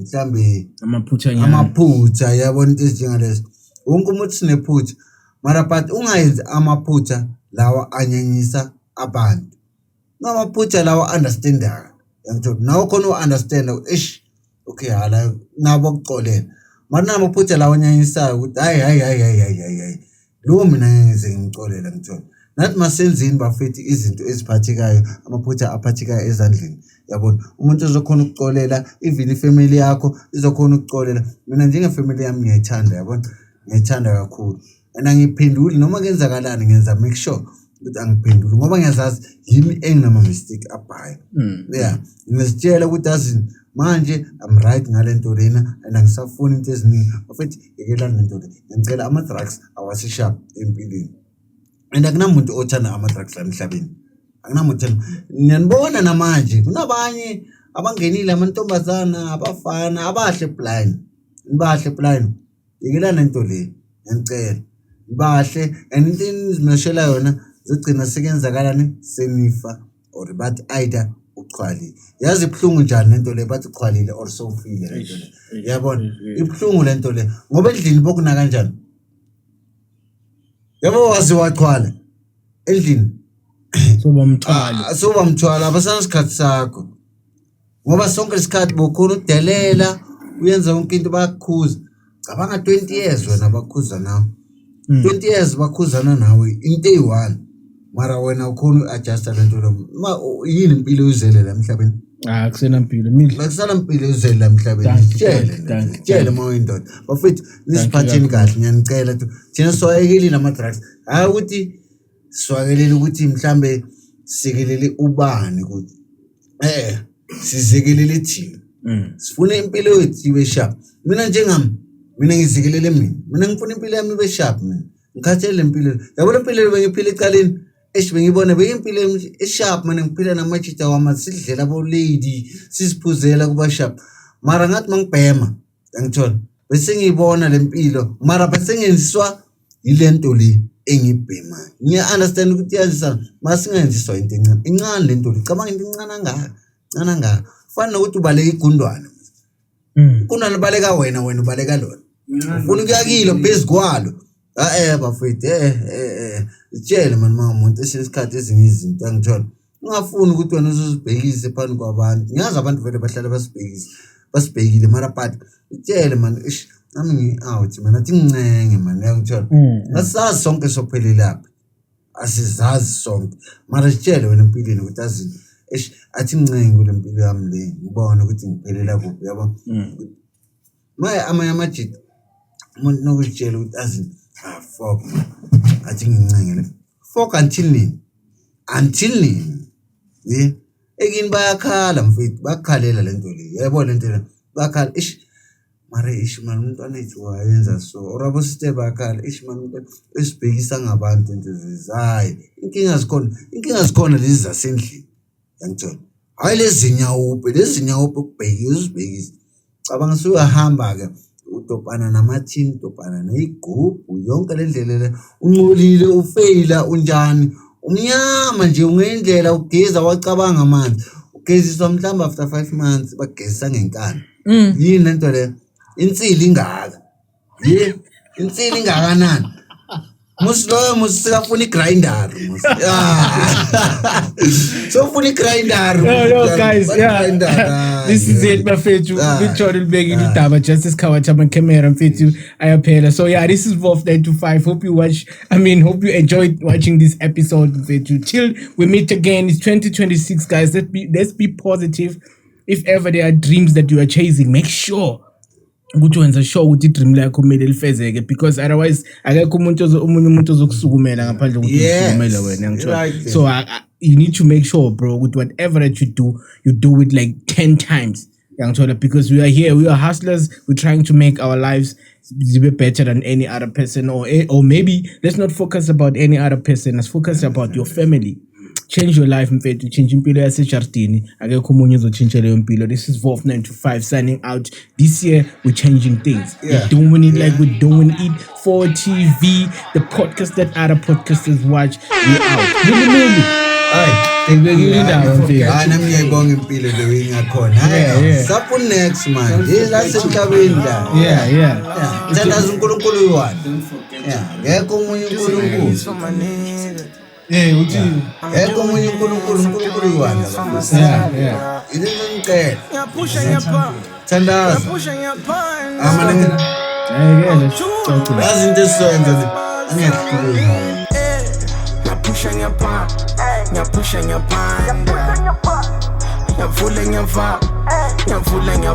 mhlambe amaphutha amaphutha yabona into ezinjengalezo. Wonke umuntu sinephutha mara but ungayenzi amaphutha lawa anyanyisa abantu. Namaphutha lawa understandayo yangithola nawe khona u-understand ish okay hala nabo kuxolela mara namaphutha lawa anyanyisayo ukuthi hayi hayi hayi hayi hayi hayi hayi lo mina ngeke ngize ngimxolele ngithola. Nathi masenzeni bafethu izinto eziphathekayo amaphutha aphathekayo ezandleni yabona umuntu ozokhona ukuxolela even ifamily yakho izokhona ukuxolela. Mina njengefamily yami ngiyayithanda yabona ngiyayithanda kakhulu and angiphenduli noma kuyenzakalani ngenza make sure ukuthi angiphenduli ngoba ngiyazazi yimi enginama-mistake abhayo. Yeah, ngizitshela ukuthi yazini manje I'm right ngale nto lena and angisafuni into eziningi. Bafethu yekelani le nto le, ngicela ama-drugs awasisharp empilweni and akunamuntu othanda ama-drugs la emhlabeni. Akunamuntu othanda, ngiyanibona namanje kunabanye abangenile amantombazana abafana abahle blind, nibahle blind. Yekelani le nto le ngiyanicela nibahle and into enizimoshela yona zogcina sekuyenzakalani senifa or bathi either uchwalile. Yazi ibuhlungu njani lento le bathi uchwalile or sowufile lento le. Yabona ibuhlungu lento le ngoba endlini bokuna kanjani? Yabo waze wachwala endlini. Soba mthwalo. Soba mthwalo abasanasikhathi sakho. Ngoba sonke isikhathi bokhona udelela uyenza yonke into bayakukhuza. Cabanga 20 years wena bakhuza nawe. 20 years bakhuzana nawe into eyi-one. Mara wena ukhona u-adjusta lento lo. Ma yini impilo oyizele la emhlabeni? Ah, kusenampilo mile. Akusanampilo ezweni la emhlabeni. Thank you, Tshele, thank you, thank you. tshele uma uyindoda. Bafethu nisiphatheni kahle ngiyanicela tu. Thina siwayekelile ama-drugs. Hhayi ukuthi siwakelele ukuthi mhlambe sikelele ubani ukuthi sizekelele thina. Sifuna impilo yethu ibe sharp. Mina njengami, mina ngizikelele mina. Mina ngifuna impilo yami ibe sharp mina. Ngikhathele le mpilo. Yabo le mpilo bengiphila ecaleni. Eish bengibona beyimpilo esharp mina ngiphila namajita wami sidlela abo lady siziphuzela kuba sharp. Mara ngathi mangibhema angithola bese ngiyibona le mpilo mara bese ngenziswa yile nto le engibhemayo. Ngiya understand ukuthi iyazisa masingenziswa into encane. Incane le nto le cabanga into encane kangaka. Ncane kangaka. Fana nokuthi ubaleka igundwane. Igundwane libaleka wena wena ubaleka lona. Ufuna ukuya kilo phezu kwalo. Bafethu sitshele mani uma umuntu esinye isikhathi ezinye izinto angithola. Ungafuni ukuthi wena uzozibhekise phambi kwabantu. Ngiyazi abantu vele bahlale basibhekise. Basibhekile mara but itshele mani ish nami ngi-out man athi ngincenge man uyangithola. Asazi sonke sophelelaphi. Asizazi sonke. Mara sitshele wena empilweni ukuthi azi eish athi ngincenge kule mpilo yami le ngibone ukuthi ngiphelela kuphi yabo. Maye amanye amajita umuntu nokuzitshela ukuthi azi fuck man athi ngincenge le. Fuck until nini? Until nini? Yeah. Ekini bayakhala mfethu bakhalela le nto le. Yayibona le nto le. Bakhala ish mara ish man umntwana ethu wayenza so or abosiste bakhala ish man umntwana esibhekisa ngabantu into hayi inkinga zikhona inkinga zikhona lezi zasendlini yangithola hayi lezi nyawupe lezi nyawupe ukubhekisa uzibhekisa cabanga suyahamba ke udobhana namathini udobhana neyigubhu yonke le ndlela le uncolile ufeyila unjani umnyama nje ungendlela ugeza wacabanga amanzi ugeziswa mhlawumbe after 5 months bagezisa ngenkani yini lento le insili ingaka ye insili ingakanani musi loyo musi sekafuna igrinder musi sofuna igrinder No, guys, yeah. This is it, bafethu. Victor libekile idaba just isikhawathi ama-camera mfethu ayaphela. So yeah, this is Wolf 925. Hope you watch, I mean, hope you enjoyed watching this episode mfethu. Till we meet again, it's 2026, guys. Let's be positive. If ever there are dreams that you are chasing, make sure ukuthi wenza sure ukuthi i-dream lakho kumele lifezeke because otherwise akekho umuntu omunye umuntu ozokusukumela ngaphandle kokuthi usukumele wena ngithola. Right. So you need to make sure bro ukuthi whatever that you do, you do it like 10 times ngithola because we are here, we are hustlers, we're trying to make our lives be better than any other person or maybe let's not focus about any other person, let's focus about your family. Change your life mfethu, change impilo yasejardini akekho omunye ozotshintsha leyo mpilo. This is Wolf 925 signing out. This year we're changing things. We're doing it like we're doing it for TV, the podcast that other podcasters watch. We're out. Mili. Ngibekile indaba mfethu. Hayi nami ngiyayibonga impilo le ingakhona. Yeah. Sapho next man. Yilasemhlabeni la. Yeah. Thandaza uNkulunkulu uyi-one. Yeah, ngekho omunye uNkulunkulu. Yeah, uthini? Ngekho omunye uNkulunkulu, uNkulunkulu uyi-one. Yeah. Yini ngicela. Ngiyapusha ngiyapha. Thandaza. Ngiyapusha ngiyapha. Amane Ayikele sicacile. yazi into esizoyenza nje. Angiyahluleki. Ngiyapusha ngiyapha. Ngiyapusha ngiyapha. Ngiyavula ngiyava. Ngiyavula ngiyava.